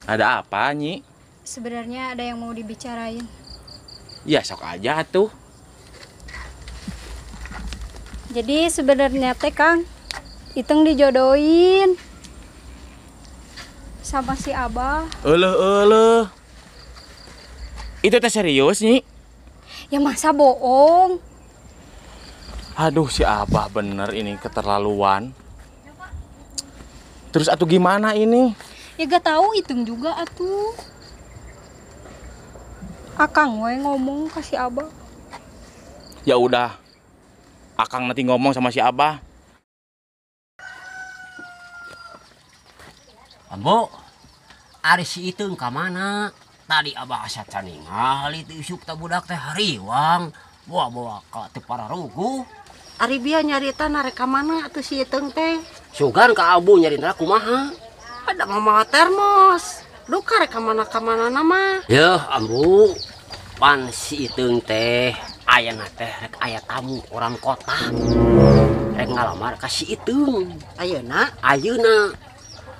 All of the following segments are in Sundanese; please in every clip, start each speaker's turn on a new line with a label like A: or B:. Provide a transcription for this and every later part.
A: Ada apa, Nyi?
B: Sebenarnya ada yang mau dibicarain.
A: Ya sok aja tuh.
B: Jadi sebenarnya teh Kang, Iteung dijodohin sama si Abah.
A: Euleuh euleuh. Itu teh serius, Nyi?
B: Ya masa bohong?
A: Aduh, si Abah bener ini keterlaluan. Terus atuh gimana ini?
B: Ya gak tahu, Iteung juga atuh. Akang we ngomong ke si Abah.
A: Ya udah. Akang nanti ngomong sama si Abah.
C: Ambo, ari si Iteung ka mana? Tadi Abah asa can ningali teu isuk ta budak teh hariwang. Bawa-bawa ka teu pararuguh.
D: Ari bia nyarita narek ka mana atuh si Iteung teh?
C: Sugan ka Abu nyarita kumaha?
D: Ada mama termos. Duka rek ka mana-ka mana mah.
C: Yeuh, Ambu. Pan si Iteung teh ayana teh rek aya tamu orang kota. Rek ngalamar ka si Iteung.
D: Ayeuna?
C: Ayeuna.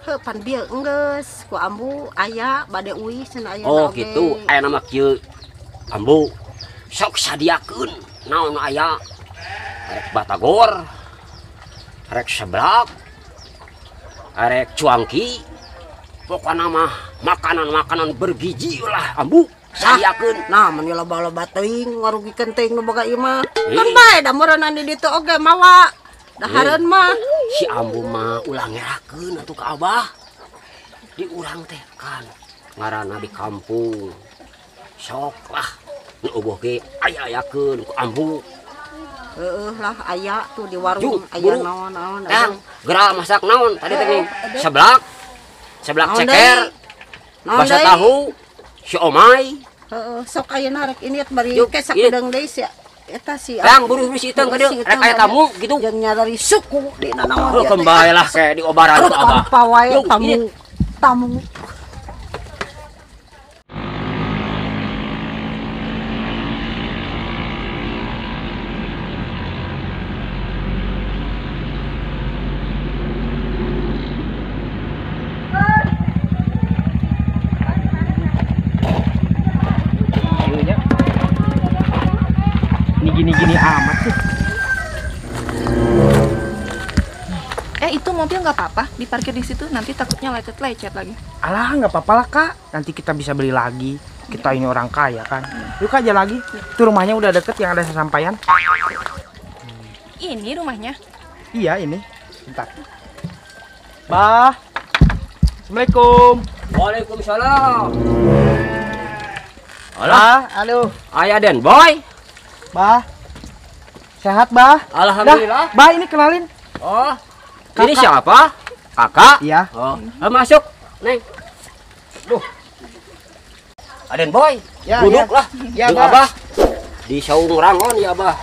D: Heuh, pan bieu enggeus ku Ambu aya bade uih cenah ayeuna.
C: Oh, gitu. Aya nama kieu. Ambu sok sadiakeun naon aya. Rek batagor, rek seblak, rek cuangki. Pokokna mah makanan-makanan bergizi lah Ambu. Sadiakeun.
D: Nah, mun loba-loba teuing ngarugikeun teuing nu boga ieu mah. Kan bae da meureunana di ditu oge mawa. Dahareun mah.
C: Si Ambu mah ulah ngerakeun atuh ka Abah. Di urang teh kan ngaranna di kampung. Sok lah nu eueuh ge aya-ayakeun ku Ambu.
D: Heeh lah aya tuh di warung aya naon-naon.
C: Kang, geura masak naon tadi teh seblak. Seblak ceker. Basa tahu, siomay.
D: Heeh, sok ayeuna rek ini bari ke sakedeung deui si eta si
C: Kang buru-buru si Iteung ka dieu rek aya tamu gitu.
D: Jeung nyadari suku di nanaon
C: ieu. Kembali lah kayak diobaran ku Abah.
D: Apa wae tamu tamu.
E: Gini-gini amat sih.
F: Itu mobil nggak apa-apa diparkir di situ, nanti takutnya lecet-lecet lagi.
E: Alah, nggak apa-apa lah Kak. Nanti kita bisa beli lagi. Kita ini orang kaya kan. Yuk aja lagi. Itu rumahnya udah deket yang ada sesampaian.
F: Ini rumahnya?
E: Iya ini. Bentar. Bah. Assalamualaikum.
C: Waalaikumsalam.
E: Alah, halo.
C: Ayah Den Boy.
E: Bah, sehat Bah?
C: Alhamdulillah.
E: Dah, Bah ini kenalin.
C: Oh,
E: kakak.
C: Ini siapa? Kakak?
E: Iya.
C: Oh, masuk, Neng. Duh. Aden Boy,
E: ya,
C: duduklah.
E: Ya, ya Bah.
C: Abah. Di saung rangon ya Abah.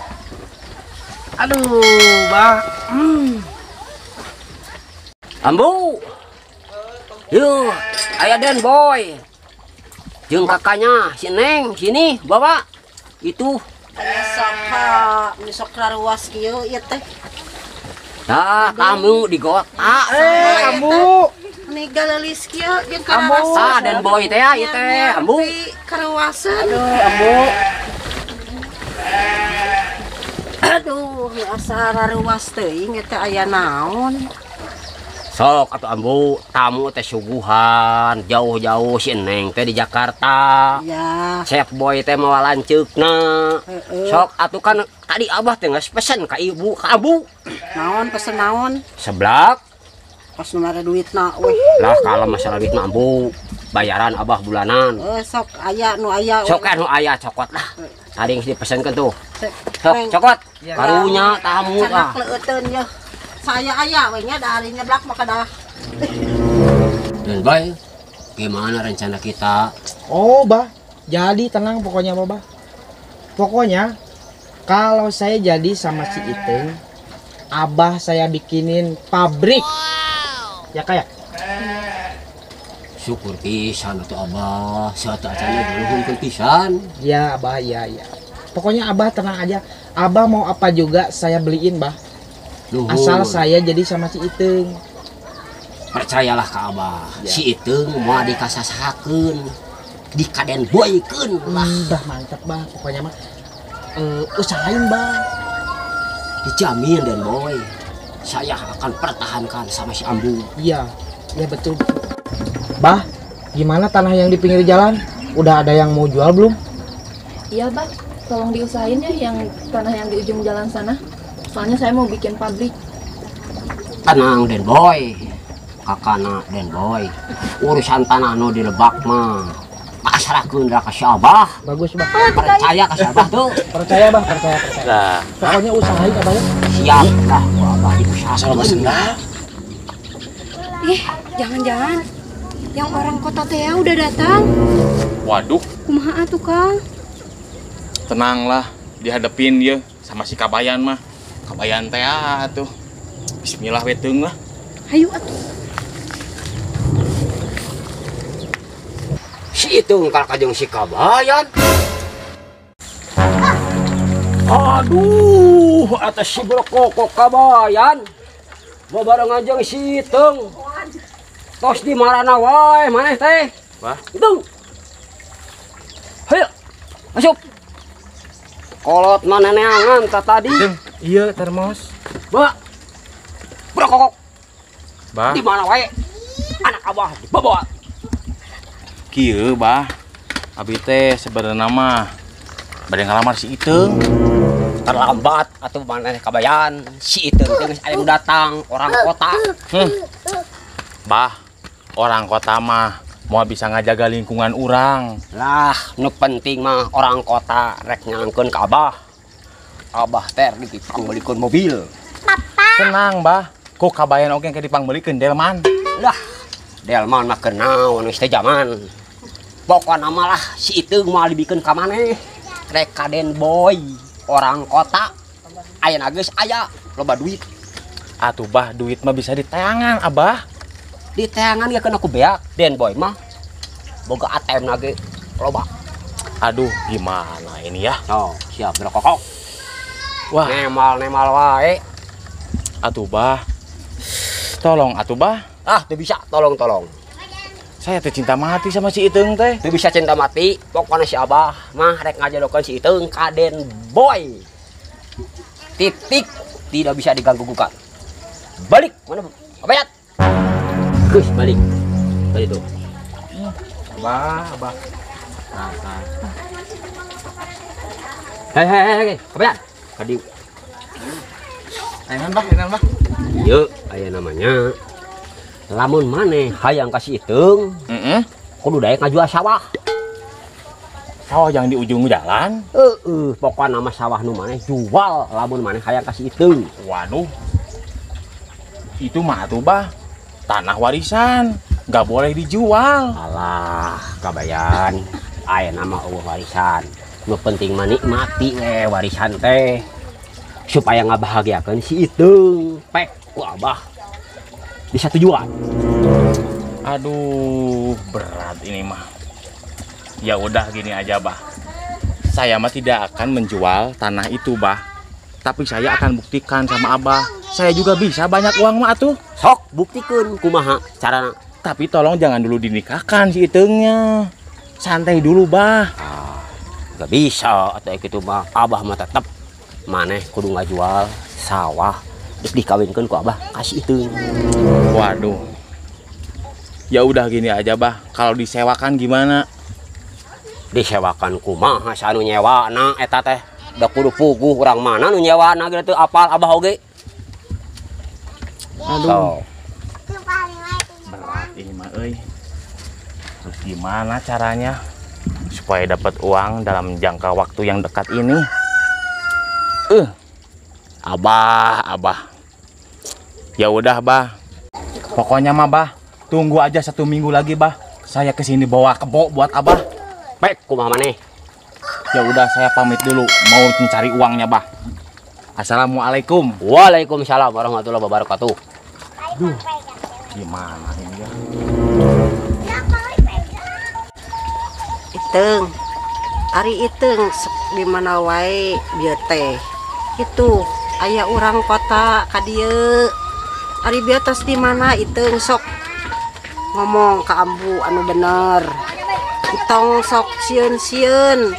E: Aduh, Bah.
C: Ambu. Yuh, ayah Den Boy. Jeung kakaknya si Neng, sini bawa. Itu
D: aya saha nu sok raruas kieu ieu teh.
C: Tah, tamu di kota.
E: Ambu.
D: Ni galelis kieu jeung karawasan.
C: Ah, Den Boy teh ieu teh, Ambu.
D: Karawasan.
E: Aduh, Ambu.
D: Aduh, asa raruas teuing ieu teh aya naon?
C: Sok atuh Ambu, tamu teh suguhan jauh-jauh si Neng teh di Jakarta.
D: Ya.
C: Chef Boy teh mawa lanceukna. Sok atuh kan tadi Abah teh geus pesen ka ibu, ka Ambu.
D: Naon pesen naon?
C: Seblak.
D: Pas nu mere duitna weh.
C: Lah kalau masalah duitna Ambu, bayaran Abah bulanan.
D: Sok aya nu aya.
C: Sok anu aya cokot lah. Tadi geus dipesenkeun tuh. Sok cokot.
E: Ya.
C: Karunya tamu ah.
D: Canak leueuteun yeuh. Saya ayah, wehnya dari nyeblak maka dah.
C: Dan Boy, gimana rencana kita?
E: Oh, Bah, jadi tenang pokoknya, Bah. Pokoknya kalau saya jadi sama si Iteung, Abah saya bikinin pabrik. Wow. Ya kayak.
C: Syukur pisan atuh Abah, saat-saatnya nuhunkeun pisan.
E: Ya, Abah, ya, ya. Pokoknya Abah tenang aja. Abah mau apa juga saya beliin, Bah.
C: Nuhun.
E: Asal saya jadi sama si Iteung.
C: Percayalah ke Abah. Ya. Si Iteung moal dikasasakeun, dikaden boykeun lah.
E: Bah mantap bah, pokoknya mah usahain bah.
C: Dijamin Den Boy. Saya akan pertahankan sama si Ambu.
E: Iya, ya betul. Bah, gimana tanah yang di pinggir jalan? Udah ada yang mau jual belum?
F: Iya bah, tolong diusahain ya yang tanah yang di ujung jalan sana. Soalnya saya mau bikin pabrik.
C: Tenang Den Boy, kakana Den Boy. Urusan tanah nu di Lebak mah pasrahkeun ka si Abah.
E: Bagus bah.
C: Percaya ka si Abah tuh.
E: Percaya bah, percaya.
A: Nah,
E: pokoknya usahain Abah ya.
C: Siap lah, ku Abah diusahakeun.
A: Sendal.
B: Ih, jangan-jangan yang orang kota teh udah datang.
A: Waduh.
B: Kumaha atuh, Kang?
A: Tenanglah, dihadepin ya sama si Kabayan mah. Kabayan teh atuh. Bismillah we teung lah.
B: Hayu atuh.
C: Si Iteung kalak jeung si Kabayan. Aduh, atas si berkokok Kabayan. Babarengan jeung si Iteung. Tos di marana wae maneh teh.
A: Wah,
C: Iteung. Hayo. Masuk. Kolot mana neangan ta tadi.
E: Iya, termos.
C: Ba. Berkokok.
A: Bah.
C: Di mana wae? Anak abah dibawa.
A: Kieu, bah. Abi teh sebenarnya mah bade ngalamar si Iteung.
C: Terlambat atuh maneh Kabayan. Si Iteung teh geus aya nu datang, orang kota.
A: Bah, orang kota mah mau bisa ngajaga lingkungan urang.
C: Lah, nu penting mah orang kota rek nyangkeun ka Abah. Abah teh dipangbeulikeun mobil.
A: Tenang, bah. Ku Kabayan oge engke dipangbeulikeun delman.
C: Lah, delman mah keur naon geus teh jaman. Pokona mah lah si Iteung moal dibikeun ka maneh. Rek ka Den Boy, orang kota. Ayeuna geus aya loba duit.
A: Atuh bah, duit mah bisa diteangan, Abah.
C: Diteangan ge keun aku beak. Den Boy mah boga ATM na ge loba.
A: Aduh, gimana ini ya?
C: Oh, siap berkokok.
A: Wah,
C: nemal-nemal wae.
A: Atuh bah. Tolong atuh bah.
C: Ah, teu bisa, tolong-tolong.
A: Saya teh cinta mati sama si Iteung teh.
C: Teu bisa cinta mati, pokoknya si Abah mah rek ngajodohkeun si Iteung ka Den Boy. Titik, tidak bisa diganggu gugat. Balik, mana Abayat? Geus balik. Balik tuh.
A: Abah, Abah.
C: Nah. Hei, hei, hei, Kabayan. Kadi.
A: Ayeuna bah, ayeuna bah.
C: Ieu aya namanya. Lamun maneh hayang ka si Iteung, kudu daek ngajual sawah.
A: Sawah yang di ujung jalan?
C: Heeh, pokokna mah sawah nu maneh jual lamun maneh hayang ka si Iteung.
A: Waduh. Itu mah atuh bah, tanah warisan, nggak boleh dijual.
C: Alah, Kabayan. Ayeuna mah eueuh warisan. Nu penting mah nikmati we warisan teh. Supaya ngabahagiakeun si Iteung. Pek ku Abah. Bisa tujuan.
A: Aduh, berat ini mah. Ya udah gini aja, bah. Saya mah tidak akan menjual tanah itu, bah. Tapi saya akan buktikan sama Abah. Saya juga bisa banyak uang mah atuh.
C: Sok buktikeun kumaha carana.
A: Tapi tolong jangan dulu dinikahkan si Iteungnya. Santai dulu, bah.
C: Ah, gak bisa atuh kitu mah. Abah mah tetep maneh kudu ngajual sawah. Terus dikawinkeun ku Abah kasih Iteung.
A: Waduh. Ya udah gini aja, bah. Kalau disewakan gimana?
C: Disewakan kumaha sanu nyewana eta teh. Da kudu puguh urang mana nu nyewana ge teu apal Abah oge.
A: Aduh.
C: So.
A: Berat ini mah euy. Terus gimana caranya supaya dapat uang dalam jangka waktu yang dekat ini? Abah, Abah. Ya udah, Bah. Pokoknya mah, Bah, tunggu aja 1 minggu lagi, Bah. Saya kesini bawa kebo buat Abah.
C: Baik, kumaha maneh?
A: Ya udah, saya pamit dulu, mau mencari uangnya, Bah. Assalamualaikum.
C: Waalaikumsalam warahmatullahi wabarakatuh.
A: Duh, gimana ini ya?
D: Iteung, ari Iteung di mana wae bieu teh. Itu aya urang kota ka dieu. Ari bieu tos di mana Iteung sok Ngomong ka ambu anu bener. Tong sok sieun-sieun.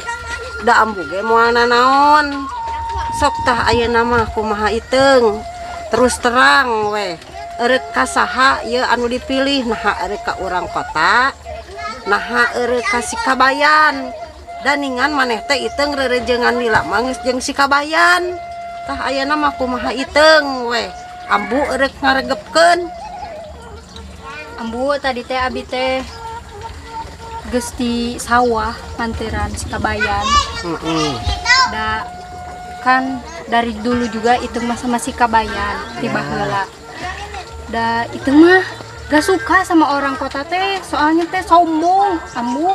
D: Da ambu ge moal nanaon. Sok tah ayeuna mah kumaha Iteung. Terus terang weh. Erek ka saha ieu anu dipilih, naha erek ka urang kota, naha erek ka si Kabayan. Daningan maneh teh Iteung rerejengan lila mah geus jeung si Kabayan. Tah ayeuna mah kumaha Iteung weh. Ambu erek ngaregepkeun.
B: Ambu tadi teh abi teh geus di sawah manteran si Kabayan. Da kan dari dulu juga Iteung mah sama si Kabayan ti baheula. Da Iteung mah gak suka sama orang kota teh, soalnya teh sombong. Ambu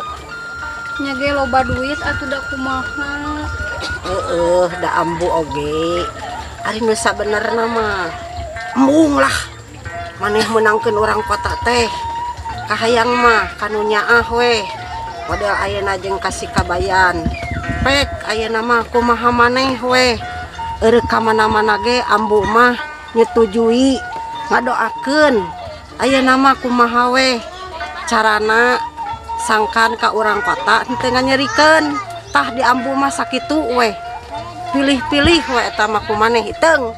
B: nya ge loba duit atuh da kumaha.
D: Heeh, da ambu oge. Ari nu sabenerna mah embung lah. Maneh meunangkeun orang kota teh. Kahayang mah kanu nyaah weh. Model ayeuna jeung ka si Kabayan. Pek ayeuna mah kumaha maneh weh. Eureuh ka mana-mana ge ambu mah nyetujui, ngadoakeun. Ayeuna mah kumaha weh carana sangkan ka urang kota henteu nganyerikeun. Tah di ambu mah sakitu weh. Pilih-pilih we eta mah kumaneh Iteung.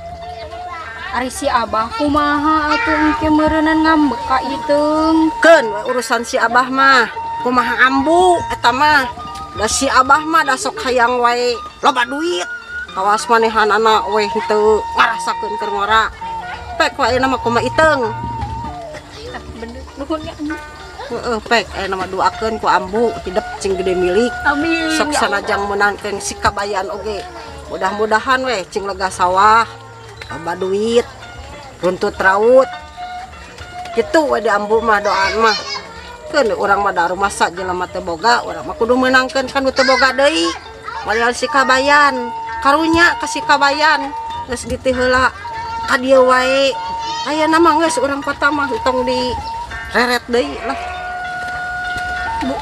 B: Ari si Abah kumaha atuh engke meureunnan ngambek ka Iteung.
D: Keun we urusan si Abah mah. Kumaha ambu eta mah. Da si Abah mah da sok hayang wae loba duit. Kawas manehanana weh henteu ngarasakeun keur ngora. Pek wae ayeuna mah kumaha Iteung.
B: Ah, bener nuhun nya.
D: Heeh, pek ayeuna mah doakeun ku ambu hidep cing gede milik.
B: Amin.
D: Sok sanajang meunangkeun si Kabayan oge. Mudah-mudahan weh cing lega sawah, loba duit, runtut raut. Kitu we di ambu mah doaan mah. Keun urang mah da rumasa jelema teu boga, urang mah kudu meunangkeun kan nu teu boga deui. Model si Kabayan, karunya ka si Kabayan geus ditih heula ka dieu wae. Ayeuna mah geus urang kota mah tong di reret deui lah. Bu.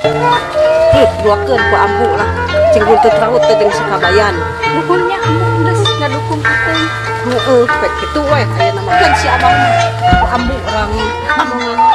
D: Heuh, doakeun ku ambu lah. Cing runtut raut teh jeung si Kabayan.
B: Nuhun nya ambu geus ngadukung Iteung.
D: Heeh, pek kitu we ayeuna mah. Keun si Abah mah ku ambu urang omongan.